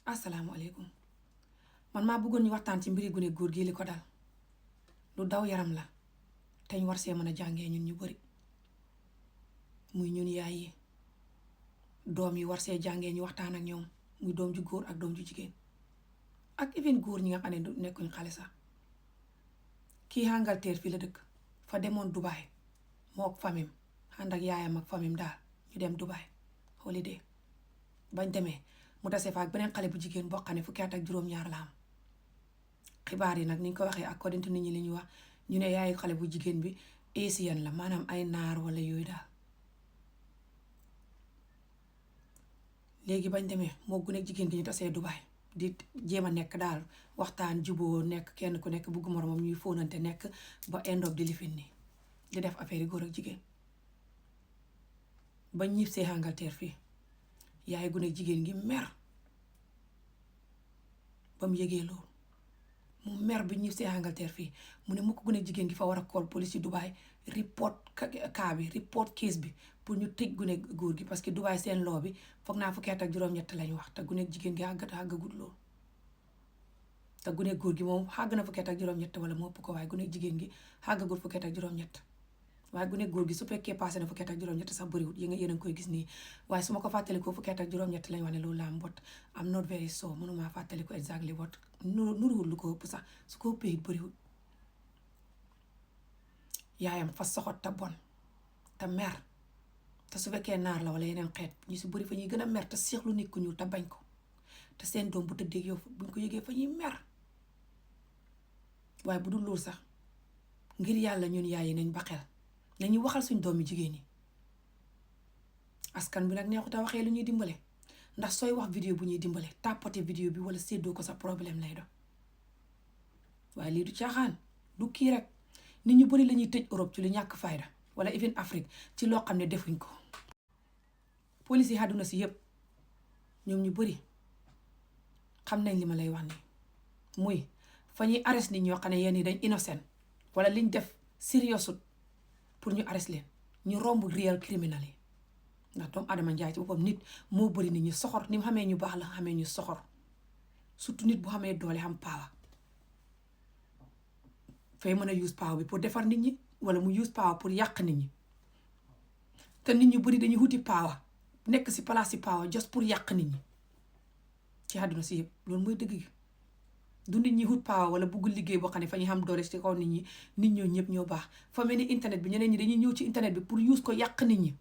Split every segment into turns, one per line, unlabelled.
asalaamaaleykum man maa bëggoon ñu waxtaan ci mbiri gune góor gi li ko dal lu daw yaram la te ñu war see mën a jàngee ñun ñu bari muy ñun yaay yi doom yi war see jàngee ñu waxtaan ak ñoom muy doom ju góor ak doom ju jigéen ak even góor ñi nga xam ne nekkuñ xale sax kii Angleterre fii la dëkk fa demoon Dubai moo ak famim ànd ak yaayam ak famim daal ñu dem Dubai holiday bañ demee mu tase fa ak beneen xale bu jigéen boo xam ne fukki at ak juróom-ñaar la am xibaar yi nag ni ñu ko waxee according to nit ñi li ñu wax ñu ne yaayu xale bu jigéen bi Asian la maanaam ay naar wala yooyu daal léegi bañ demee moo gune jigéen gi ñu tasee Dubai di jéem a nekk daal waxtaan juboo nekk kenn ku nekk bugg moromam ñuy fóonante nekk ba endob di lifin nii di def affaire yi góor ak jigéen bañ ñib see Angleterre fii yaay gune jigéen gi mer ba mu yëgee loolu mu mer bi ñib see Angleterre fii mu ne mu ko gune jigéen gi fa war a call police yi Dubai report cas bi report case bi pour ñu tëj gune góor gi parce que Dubai seen loo bi foog naa fukki at ak juróom-ñett lañ wax te gune jigéen gi àggagut loolu te gune góor gi moom xàgg na fukki at ak juróom-ñett wala mu ëpp ko waaye gune jigéen gi xàggagut fukki at ak juróom-ñett waaye gune góor gi su fekkee passé na fukki at ak juróom-ñett sax bëriwut yéen a ngi koy gis nii waaye su ma ko fàttalikoo fukki at ak juróom-ñett lañ wax ne loolu la am bot am not very so mënumaa fàttaliko exactly what nuruwul lu ko ëpp sax su ko ëppee it bëriwut yaayam fa soxot te bon te mer te su fekkee naar la wala yeneen xeet ñu si bëri fa ñuy gën a mer te seexlu nit ku ñuul te bañ ko te seen doom bu tëddee yow buñ ko yëgee fa ñuy mer waaye bu dul loolu sax ngir yàlla ñun yaay yi nañ ba xel nañu waxal suñ doomi jigéen ñi askan bi nag neexut a waxee lu ñuy dimbale ndax sooy wax vidéo bu ñuy dimbale tàppate vidéo bi wala séddoo ko sa problème lay doon waaye lii du caaxaan du kii rek nit ñu bari lañuy tëj Europe ci lu ñàkk fayda wala even Afrique ci loo xam ne defuñ ko police yi àdduna si yépp ñoom ñu bari xam nañ li ma lay wax nii muy fa ñuy arrest nit ñoo xam ne yenn yi dañ innocent wala liñ def sérieux pour ñu arrest leen ñu romb real criminal yi ndax doomu Adama Njaay ci boppam nit moo bari nit ñu soxor ni mu xamee ñu baax la xamee ñu soxor surtout nit bu xamee doole xam power fay mën a use power bi pour defar nit ñi wala mu use power pour yàq nit ñi te nit ñu bari dañuy wuti power nekk si place si power just pour yàq nit ñi ci àdduna si yëpp loolu mooy dëgg gi du nit ñi wut power wala bëgg liggéey boo xam ne fa ñu xam doole ci kaw nit ñi nit ñoo ñëpp ñoo baax fa mel ni internet bi ñeneen ñi dañuy ñëw ci internet bi pour use ko yàq nit ñi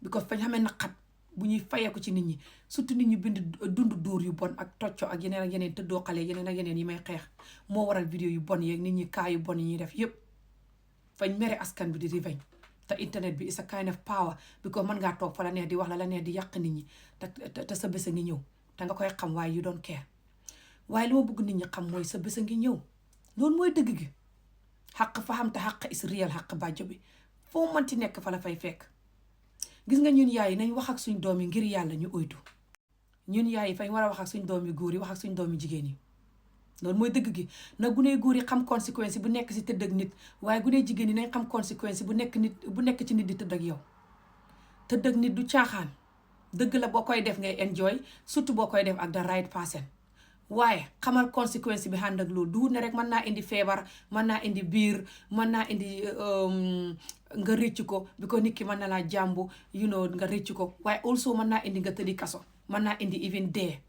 because fañ xamee naqat bu ñuy fayeeku ci nit ñi surtout nit ñu bind dund dóor yu bon ak tocco ak yeneen tëddoo xale yeneen ak yeneen yi may xeex moo waral vidéo yu bon yeeg nit ñi kaa yu bon yi ñuy def yépp fañ mere askan bi di riveñ te internet bi is a kind of power because mën ngaa toog fa la neex di wax la neex di yàq nit ñi te sa bés a ngi ñëw te nga koy xam waaye you don't care waaye li ma bëgg nit ñi xam mooy sa bés a ngi ñëw loolu mooy dëgg gi xaq fa xam te xaq is real xaq bàjjo bi foo mënti nekk fa la fay fekk gis nga ñun yaay yi nañ wax ak suñ doom yi ngir yàlla ñu oytu ñun yaay yi fañ war a wax ak suñ doom yi góor yi wax ak suñ doom yi jigéen yi loolu mooy dëgg gi na gune góor yi xam conséquence bu nekk si tëdd ak nit waaye gune jigéen yi nañ xam conséquence bu nekk ci nit di tëdd ak yow tëdd ak nit du caaxaan dëgg la boo koy def ngay enjoy surtout boo koy def ak the right person waaye xamal conséquence bi ànd ak loolu du ne rek mën naa indi feebar mën naa indi biir mën naa indi nga rëcc ko bi ko nit ki mën na laa jàmbu nga rëcc ko waaye also mën naa indi nga tëddi kaso mën naa indi even dee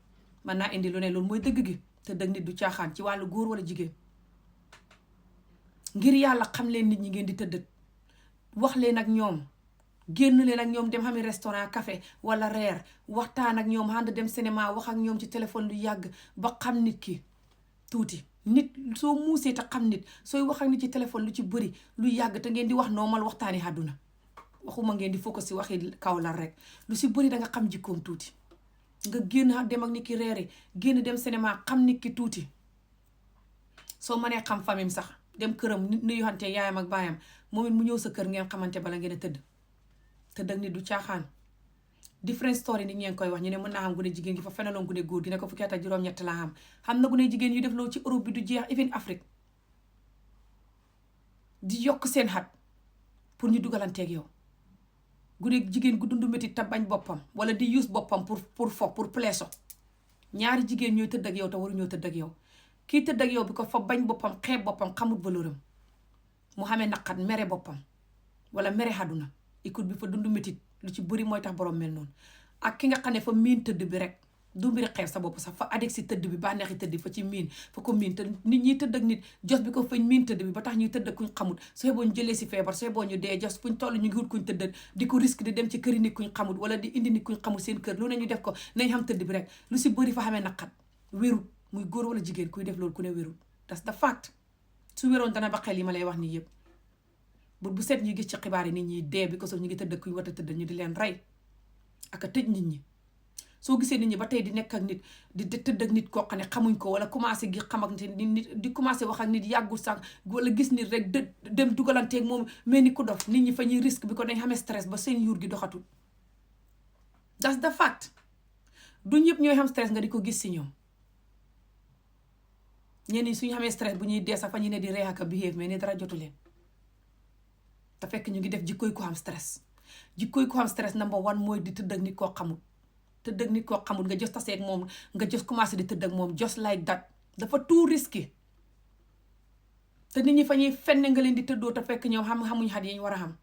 mën naa indi lu ne loolu mooy dëgg gi te dëgg nit du caaxaan ci wàllu góor wala jigéen ngir yàlla xam leen nit ñi ngeen di tëdd wax leen ak ñoom génn leen ak ñoom dem xami restaurant café wala reer waxtaan ak ñoom ànd dem cinéma wax ak ñoom ci téléphone lu yàgg ba xam nit ki tuuti nit soo muusee te xam nit sooy wax ak nit ci téléphone lu ci bëri lu yàgg te ngeen di wax normal waxtaani àdduna waxuma ngeen di focus si waxi kaw la rek lu si bëri danga xam jikkoom tuuti nga génn dem ak nit ki reeri génn dem cinéma xam nit ki tuuti soo mënee xam famille sax dem këram nuyuwante yaayam ak baayam moom it mu ñëw sa kër ngeen xamante bala ngeen a tëdd tëdd ak nit du caaxaan different story nit ñeen koy wax ñu ne mën naa xam gune jigéen gi fa fenaloon gune góor gi ne ko fukki at ak juróom-ñett laa xam na gune jigéen yu def loolu ci Europe bi du jeex even Afrique di yokk seen xat pour ñu dugalanteeg yow gune jigéen gu dund métti te bañ boppam wala di use boppam pour pleso ñaari jigéen ñooy tëdd ak yow te waruñoo tëdd ak yow. kii tëdd ak yow bi ko fa bañ boppam xeeb boppam xamut valeuram mu xamee naqat mere boppam wala mere àdduna écoute bi fa dund métit lu ci bëri mooy tax borom mel noonu. ak ki nga xam ne fa miin tëdd bi rek du mbiri xeeb sa bopp sax fa addict si tëdd bi bànneexi tëdd fa ci miin fa ko miin te nit ñi tëdd ak nit jos bi ko fañ miin tëdd bi ba tax ñuy tëdd ak kuñ xamut sooy boo ñu jëlee si feebar sooy boo ñu dee jos fuñ toll ñu ngi wut kuñ tëdd di ko risque di dem ci këri nit kuñ xamut wala di indi nit kuñ xamut seen kër lu ne ñu def ko nañ xam tëdd bi rek lu si bëri fa xamee naqat wérut muy góor wala jigéen kuy def loolu ku ne wérut das da fact su wéroon dana ba xel yi ma lay wax nii yëpp bu set ñu gis ci xibaar yi nit ñi dee bi ko so ñu ngi tëdd ak kuñ war a tëdd ñu di leen rey ak a tëj nit ñi soo gisee nit ñi ba tey di nekk ak nit di tëdd ak nit koo xam ne xamuñ ko wala commencé gi xam ak nit di commencé wax ak nit yàggul sax wala gis nit rek dem dugalanteeg moom mel ni ku dof nit ñi fa ñuy risque bi ko dañ xamee stress ba seen yuur gi doxatul that's the fact du ñëpp ñooy xam stress nga di ko gis si ñoom ñenn ñi suñu xamee stress bu ñuy dee sax fa ñu ne di ree ak a behave mais ni dara jotu leen te fekk ñu ngi def jikkooy ko xam stress jikkooy ko xam stress number one mooy di tëdd ak nit koo xamul tëdd ak nit koo xamul nga jos taseeg moom nga jos commencé di tëdd ak moom just like that dafa too risky te nit ñi fa ñuy fenne nga leen di tëddoo te fekk ñoom xamuñ xat yi ñu war a xam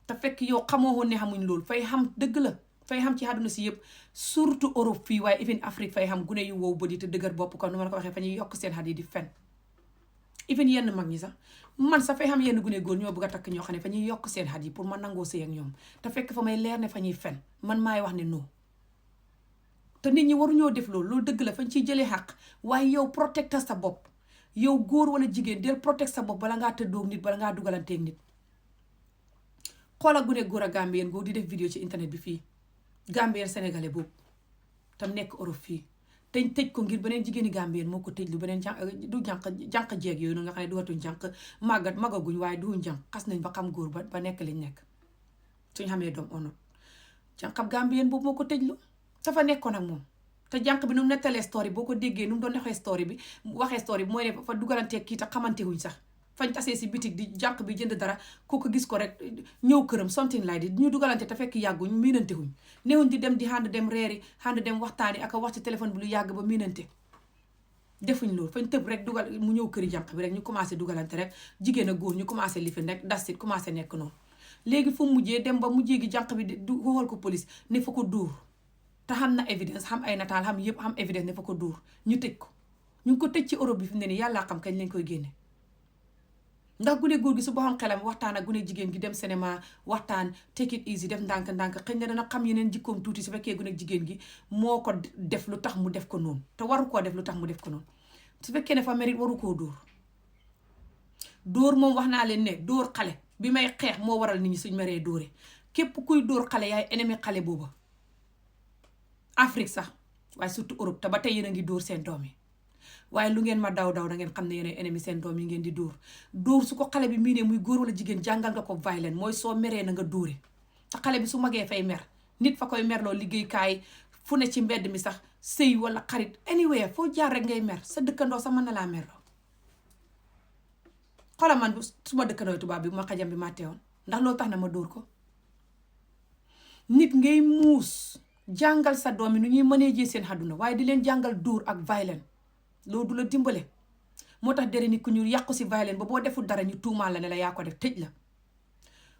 te fekk yow xamoo woon ne xamuñ loolu fay xam dëgg la fay xam ci àdduna si yëpp surtout Europe fii waaye even Afrique fay xam gune yu wow bëdi te dëgër bopp kon nu ma la ko waxee fa ñuy yokk seen xat yi di fen even yenn mag ñi sax man sax fay xam yenn gune góor ñoo bëgg a takk ñoo xam ne fa ñuy yokk seen xat yi pour ma nangoo sëy ak ñoom te fekk fa may leer ne fa ñuy fen man maay wax ne non te nit ñi waruñoo def loolu dëgg la fañ ciy jëlee xàq waaye yow protecte sa bopp yow góor wala jigéen del protecte sa bopp bala ngaa tëddoog nit bala ngaa dugalanteeg nit xoola gune góor a Gambien góor di def vidéo ci internet bi fii Gambien sénégalais boobu tam nekk Europe fii teñ tëj ko ngir beneen jigéeni Gambien moo ko tëj lu beneen du jànq jeeg yooyu noonu nga xam ne duwatuñ jànq magaguñ waaye duñ jànq xas nañ ba xam góor ba nekk liñ nekk suñ xamee doom onot jànqab Gambien boobu moo ko tëj lu dafa nekkoon ak moom te jànq bi nu mu nettalee story boo ko déggee nu mu doon waxee story bi mooy ne fa dugalantee kii te xamante wuñ sax fañ tasee si bitig di jànq bi jënd dara kooku gis ko rek ñëw këram something like di ñu dugalante te fekk yàgguñ miinante wuñ newuñ di dem di xànd dem reeri xànd dem waxtaani ak a wax ci téléphone bi lu yàgg ba miinante defuñ loolu fañ tëb rek dugal mu ñëw këri jànq bi rek ñu commencé dugalante rek jigéen a góor ñu commencé lifin rek dasit commencé nekk noonu léegi fu mujjee dem ba mujjee gi jànq bi du xool ko police ne fa ko dóor te xam na évidence xam ay nataal xam yëpp xam évidence ne fa ko dóor ñu tëj ko ñu ngi ko tëj ci Europe bi fi mu ne nii yàllaa xam kañ lañ koy génne ndax gune góor gi su boxam xelam waxtaan ak gune jigéen gi dem cinéma waxtaan take it easy def ndànk-ndànk xëy na dana xam yeneen jikkoom tuuti su fekkee gune jigéen gi moo ko def lu tax mu def ko noonu te waru koo def lu tax mu def ko noonu su fekkee ne fa mérite waru koo dóor moom wax naa leen ne dóor xale bi may xeex moo waral nit ñi suñ meree dóore képp kuy dóor xale yaay ennemi xale booba Afrique sax waaye surtout Europe te ba tey yéen a ngi dóor seen doom yi waaye lu ngeen ma daw da ngeen xam ne yéen ennemi seen doom yi ngeen di dóor su ko xale bi miinee muy góor wala jigéen jàngal nga ko violence mooy soo meree na nga dóore te xale bi su magee fay mer nit fa koy merloo liggéeykaay fu ne ci mbedd mi sax sëy wala xarit anywhere foo jaar rek ngay mer sa dëkkandoo sax mën na laa merloo xoolal man suma dëkkandoo tubaab bi ma xajam bi ma teewoon ndax loolu tax na ma dóor ko nit ngay muus jàngal sa doom yi nu ñuy mënee jee seen àdduna waaye di leen jàngal dóor ak violence loolu du la dimbale moo tax dere nit ku ñu yàqu si violence ba boo deful dara ñu tuumaal la ne la yaa ko def tëj la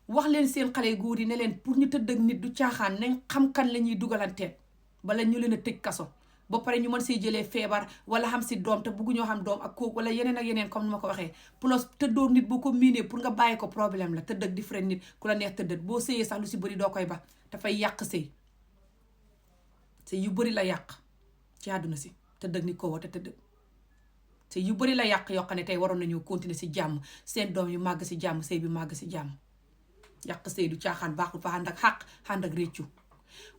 wax leen seen xale góor yi ne leen pour ñu tëdd ak nit du caaxaan nañ xam kan la ñuy dugalanteet bala ñu leen a tëj kaso ba pare ñu mën see jëlee feebar wala xam si doom te bëgguñoo xam doom ak kooku wala yeneen ak yeneen comme ni ma ko waxee plus tëddoo nit boo ko miinee pour nga bàyyi ko problème la tëdd ak différent nit ku la neex tëddat boo sëyee sax lu si bëri doo koy ba dafay yàq sëy yu bëri la yàq ci àdduna si tëdd ak nit ko woote tëdd te yu bëri la yàq yoo xam ne tey waroon nañoo continuer si jàmm seen doom yu màgg si jàmm sëy bi màgg si jàmm yàq sëy du caaxaan baaxul fa ànd ak xàq ànd ak réccu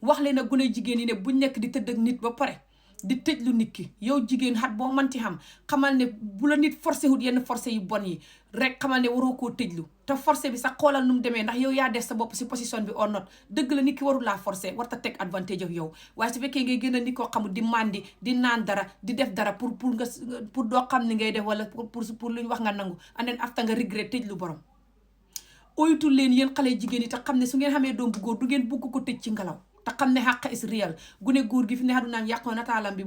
wax leen ak gune jigéen yi ne buñ nekk di tëdd ak nit ba pare di tëj lu nit ki yow jigéen xat boo manti xam xamal ne bu la nit forcé wut yenn forcé yu bon yi rek xamal ne waroo koo tëjlu te forcé bi sax xoolal nu mu demee ndax yow yaa def sa bopp si position bi or not dëgg la nit ki warul laa forcé warta teg advantage of yow waaye su fekkee ngay gën a nit koo xamul di mandi di naan dara di def dara pour doo xam ni ngay def wala pour lu ñu wax nga nangu and then after nga regret tëj lu borom oytul leen yéen xale jigéen yi te xam ne su ngeen xamee doom bu góor du ngeen bugg ko tëj ci ngelaw te xam ne xàq is real gune góor gi fi ne xadu naan yàq nataalam bi